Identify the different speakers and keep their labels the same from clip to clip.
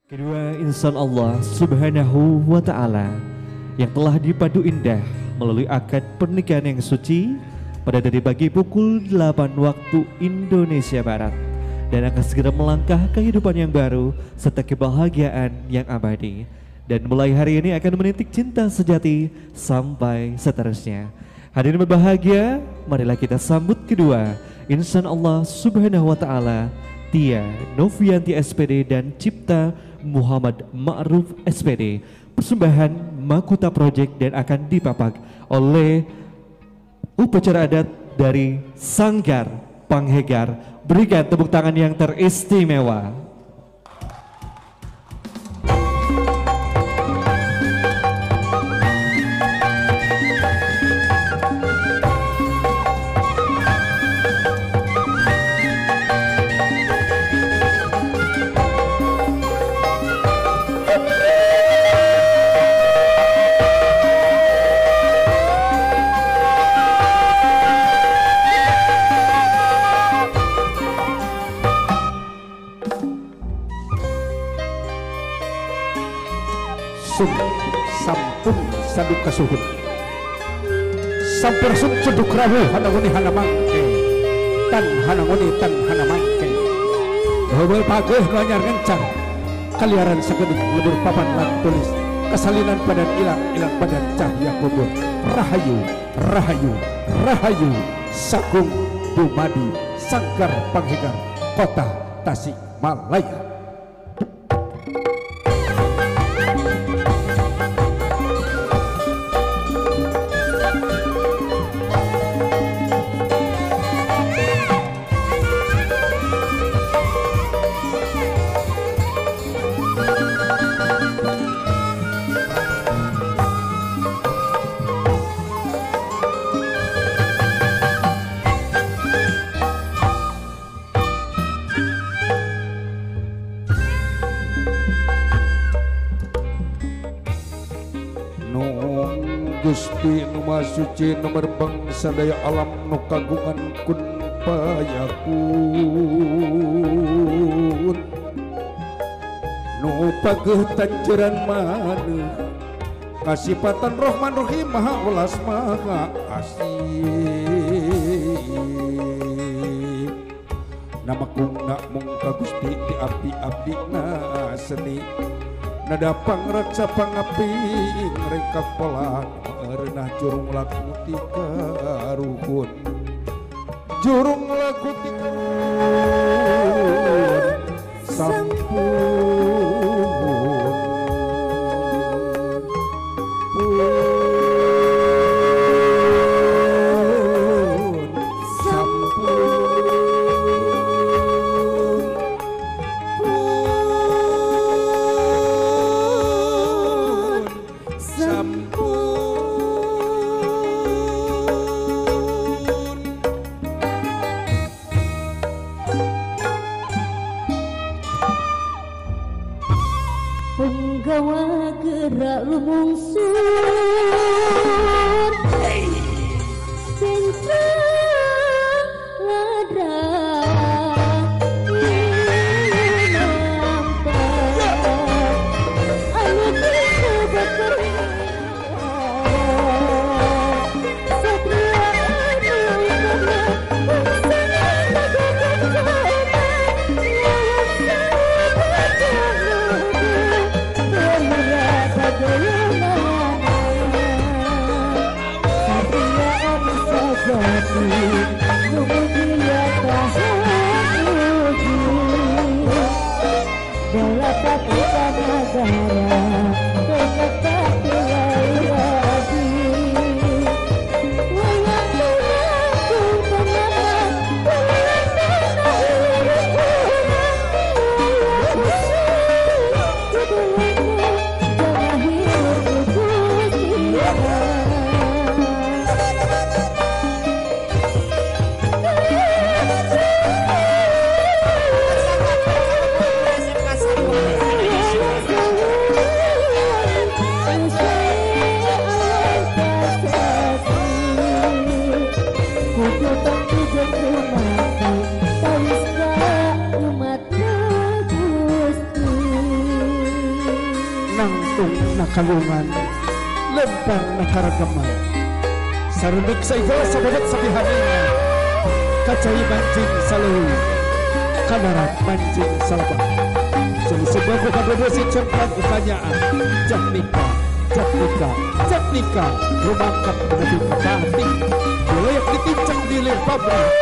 Speaker 1: Kedua insan Allah Subhanahu wa Ta'ala yang telah dipadu indah melalui akad pernikahan yang suci pada tadi pagi pukul 8 waktu Indonesia Barat, dan akan segera melangkah kehidupan yang baru serta kebahagiaan yang abadi. Dan mulai hari ini akan menitik cinta sejati sampai seterusnya. Hadirin berbahagia, marilah kita sambut kedua insan Allah Subhanahu wa Ta'ala, Tia Novianti SPD dan Cipta Muhammad Ma'ruf SPD, persembahan Makuta Project, dan akan dipapak oleh upacara adat dari Sanggar Panghegar. Berikan tepuk tangan yang teristimewa.
Speaker 2: Sampun sadu kasuhun sampursun ceduk rawuh hananguni hanamangke tan hananguni tan hanamangke heubeul pageuh nu anyar ngencar kaliaran sagening lebur papan lan tulis kasalinan badan ilang ilang badan cahya kubur rahayu rahayu rahayu sagung dumadi Sanggar Panghegar Kota Tasikmalaya. Gusti nu Maha Suci nu merbeng sadaya alam nu kagungan kun payakun nu pageuh tanjeran maneuh kasipatan Rohman Rohim Maha Welas Maha Asih nama kungna mung ka Gusti di abdi-abdina seni nada pangraksa pangapi rekap pola renah jurung laku tika ruhun jurung laku tika ruhun sampun pun sampun pun sampun.
Speaker 3: Penggawa gerak lumungsur sengkrang ladra nampak anu disebut satria anu karena busana
Speaker 4: Kasih.
Speaker 2: Nangtung nakalungan lempar nakaragaman sarunduk sa igo sa babat sa bihaninga kacai mancing sa leuwi kanarat mancing sa lebak jadi sebuah buka bobosi cemplang ukanyaan jak nikah jak nikah jak nikah rumangkap menepi kepati Loyak ditincang di lir pabrik.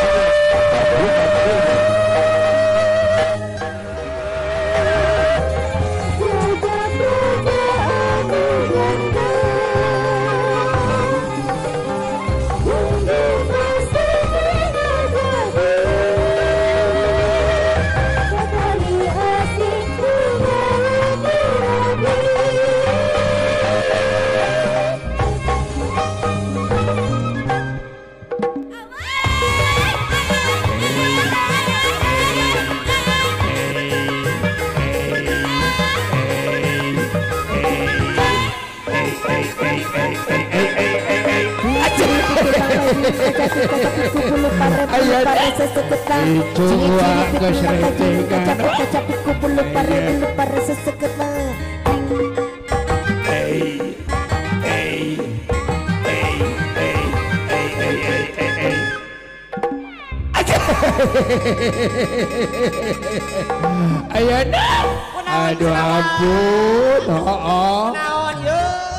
Speaker 2: Aduh ampun,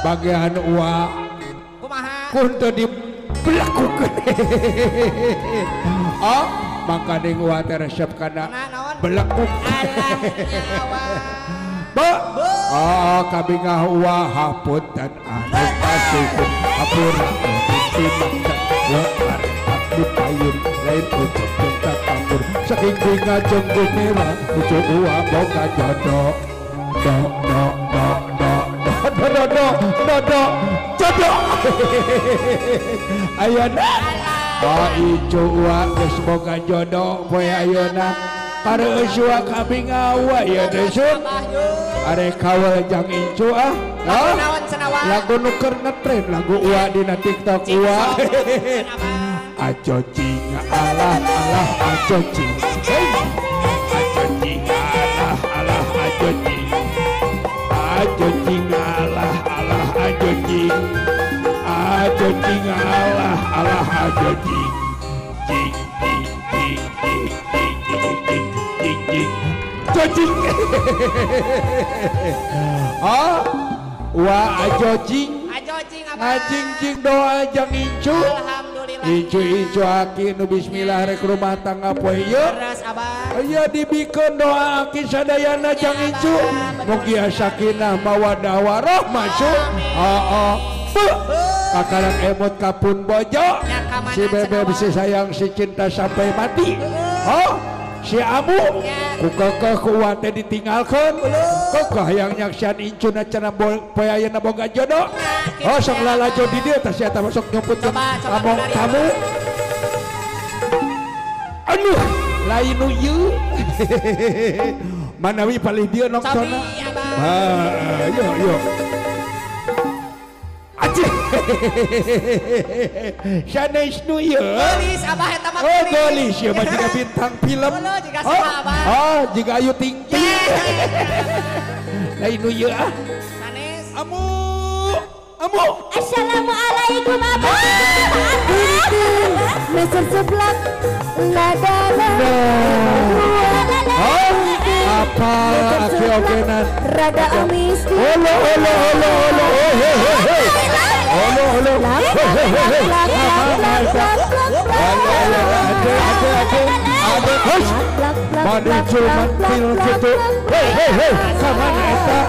Speaker 2: bagian uang kunto dibelakukan. Oh, maka ding uang teresep karena belekuk. Bo, oh kami ngahua hapunten anu pasukun hapura timakta wa abdi payun lain ucap cinta kapur saking binga jeung gumira lucu uang boga jodoh do do do do do do do do do jodoh. Ayeuna oh icu uang geus boga jodoh poe ayeuna pareueus uang kami ngawa ieu teh sun are kawal jang incu ah lagu nu keur ngetren lagu uang dina TikTok uang ajo cing alah alah ajo cing ajo cing alah alah ajo cing ajo cing alah alah ajo cing ajo cing alah alah ajo cing cing cing cing cing cing cing cing cing cing ah wa ajo cing ngajing cing doa jang incu incu incu aki nu bismillah rek rumah tangga poe ieu ieu dibikeun doa aki sadayana jang incu mugia sakinah mawaddah warahmah heeh kakarak emot kapun bojo si bebe si sayang si cinta sampai mati oh si amu ku kekeh ku wate ditinggalkeun kekeh hayang nyaksian incuna cenah poe ayeuna boga jodoh oh sok lalajo di dieu tah sia tah sok nyumputkeun among tamu aduh lain nu ieu manawi palih dieu nongtonna ah yo yo aceh sanes nu ieu
Speaker 4: gelis abah eta mah
Speaker 2: oh gelis ieu mah jiga bintang film oh jiga Ayu Ting Ting lain nu ieu ah
Speaker 4: sanes
Speaker 2: amu amu
Speaker 3: assalamualaikum abah meser seblak ladala
Speaker 2: apa aki ogenan
Speaker 3: rada amis
Speaker 2: olo olo olo olo olo olo olo cuman pil gitu hei hei hei kamana eta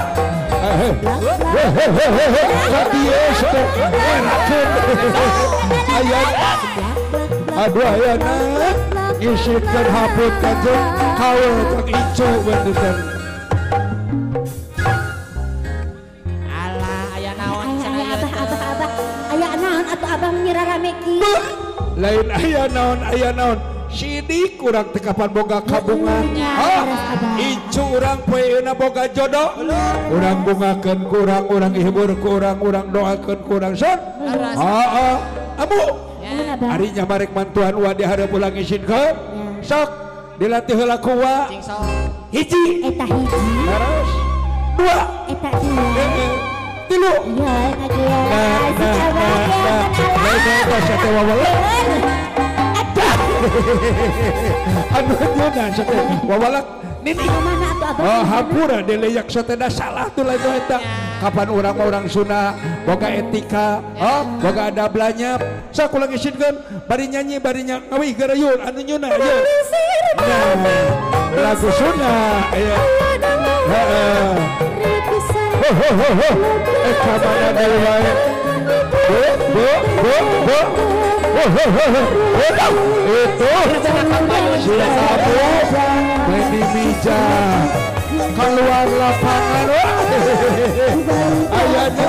Speaker 2: hei hei hei hei ka dieu teh ayana aduh ayana ngisitkeun haput kanjeng kawe kang incu weunten
Speaker 4: alah aya naon cenah
Speaker 3: ieu abah abah abah aya naon atuh abah nyirarame kieu
Speaker 2: lain aya naon sidik urang teh kapan boga kabungan oh incu urang poe euna boga jodoh urang bungakeun ku urang urang hibur ku urang urang doakeun ku urang son heeh amu ari nya marek mantuan wa di hareup ulang isinkeun sok dilatih heula ku wa hiji
Speaker 3: eta hiji
Speaker 2: terus dua
Speaker 3: eta dua
Speaker 2: teh wawalak. Anu nyeuna teh wawalak nini. Oh hampura deleyak sateda salah tuh lain eta. Kapan urang mah urang Sunda boga etika, oh boga adablanya. Sakulang isinkeun bari nyanyi bari ngawih garayun anu nyeuna ieu. Nah, lagu Sunda aya. Heeh. Ho ho ho ho. Eh kamana deui wae. Bu bu bu bu. Ho ho ho ho. Itu siapa bu? Main di meja. Keluar lapangan. Ayahnya.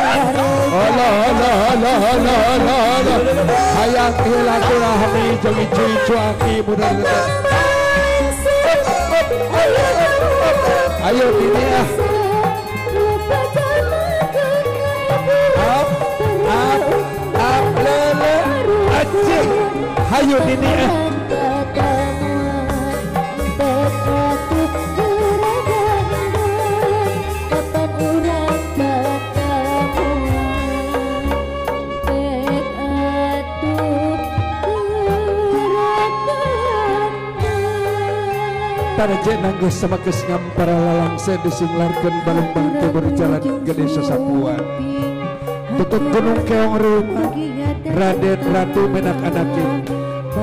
Speaker 2: Allah Allah Allah Allah Allah Allah. Hayang silaturahmi jeung icu-icu aki muda. Ayo ini ah. Up up up lele acik. Hayu ini ah. Tarje nanggeus samakes ngampara lalangse disinglarkeun balung teu berjalan gede sasapuan. Tutut gunung keong rumah Raden Ratu menak anake.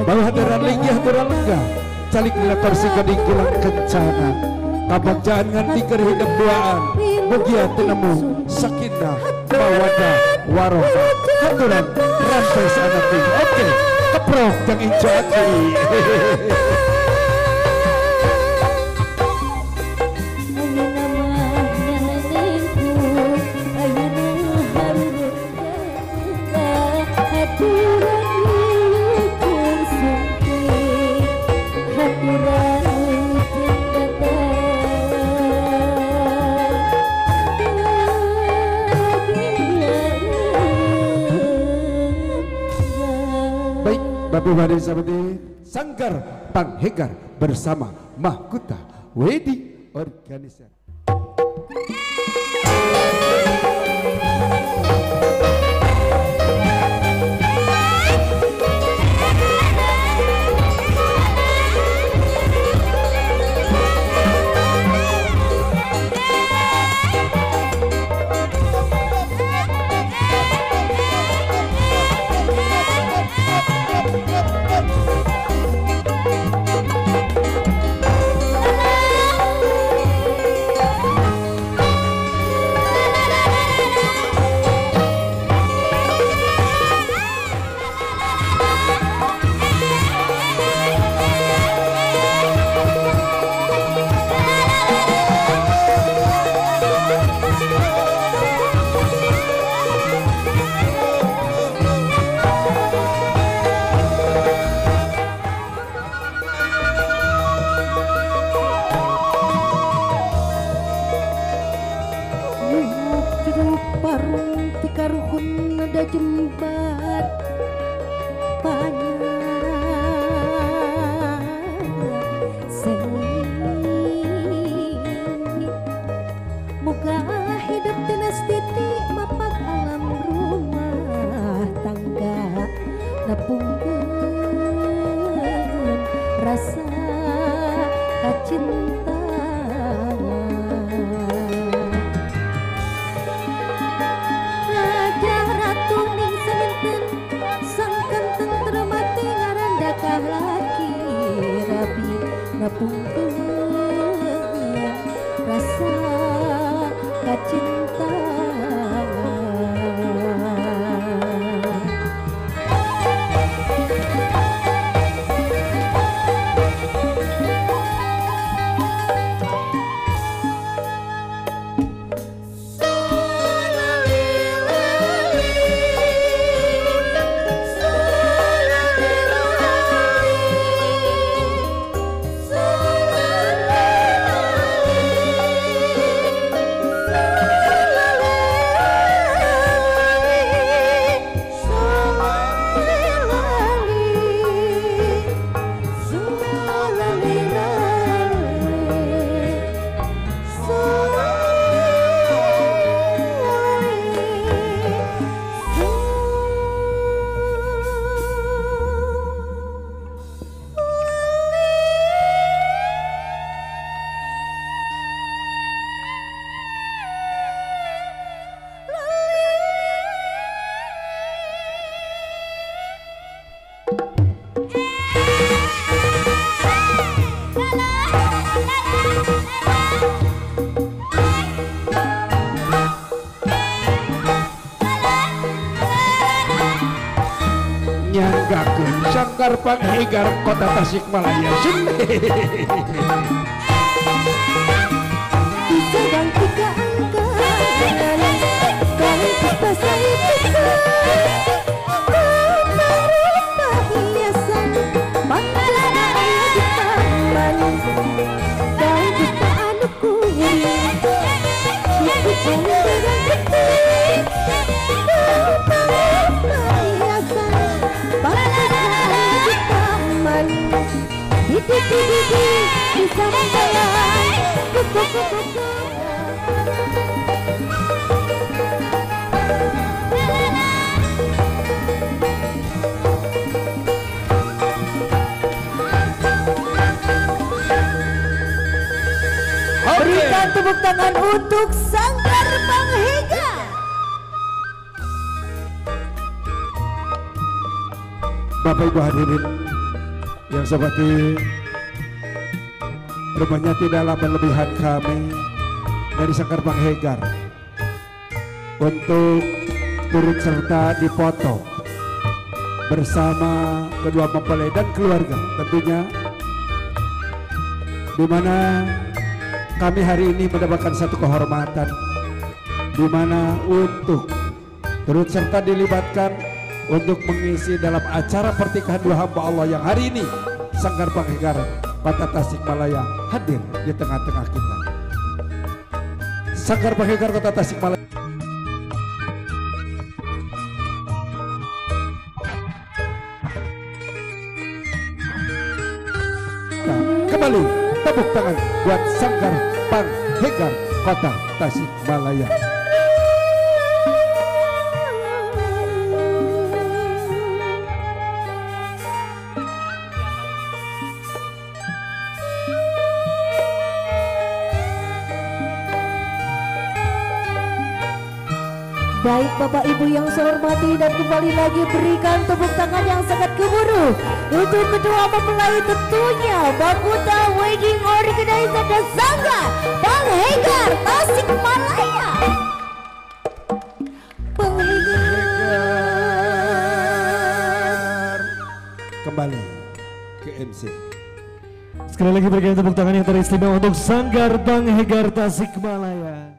Speaker 2: Balu hadaran linggih haturan lenggah calik dina kursi gading gilang kencana. Kabagjaan nganti keur hidup duaan mugia teu nemu sakinah mawaddah warahmah. Haturan rampes anake. Oke, keprok jang incu aki. Bapak seperti Sanggar Panghegar bersama Mahkota Wedding Organizer.
Speaker 3: Jembat panjang seni muka hidup tenas titik mapak alam rumah tangga nepungkeun rasa kacinta. Napungkeun rasa kacintaan.
Speaker 2: Sanggar Panghegar Kota Tasikmalaya.
Speaker 3: Berikan tepuk tangan untuk Sanggar Panghegar.
Speaker 2: Bapak Ibu hadirin yang seperti rupanya tidaklah berlebihan kami dari Sanggar Panghegar untuk turut serta dipoto bersama kedua mempelai dan keluarga tentunya, di mana kami hari ini mendapatkan satu kehormatan di mana untuk turut serta dilibatkan untuk mengisi dalam acara pernikahan dua hamba Allah yang hari ini Sanggar Panghegar Kota Tasikmalaya hadir di tengah-tengah kita. Sanggar Panghegar Kota Tasikmalaya. Kembali tepuk tangan buat Sanggar Panghegar Kota Tasikmalaya.
Speaker 3: Baik Bapak Ibu yang saya hormati, dan kembali lagi berikan tepuk tangan yang sangat gemuruh untuk kedua mempelai tentunya Bakuta Wedding Organizer dan Sanggar Panghegar Tasikmalaya. Panghegar
Speaker 2: kembali ke MC.
Speaker 1: Sekali lagi berikan tepuk tangan yang teristimewa untuk Sanggar Panghegar Tasikmalaya.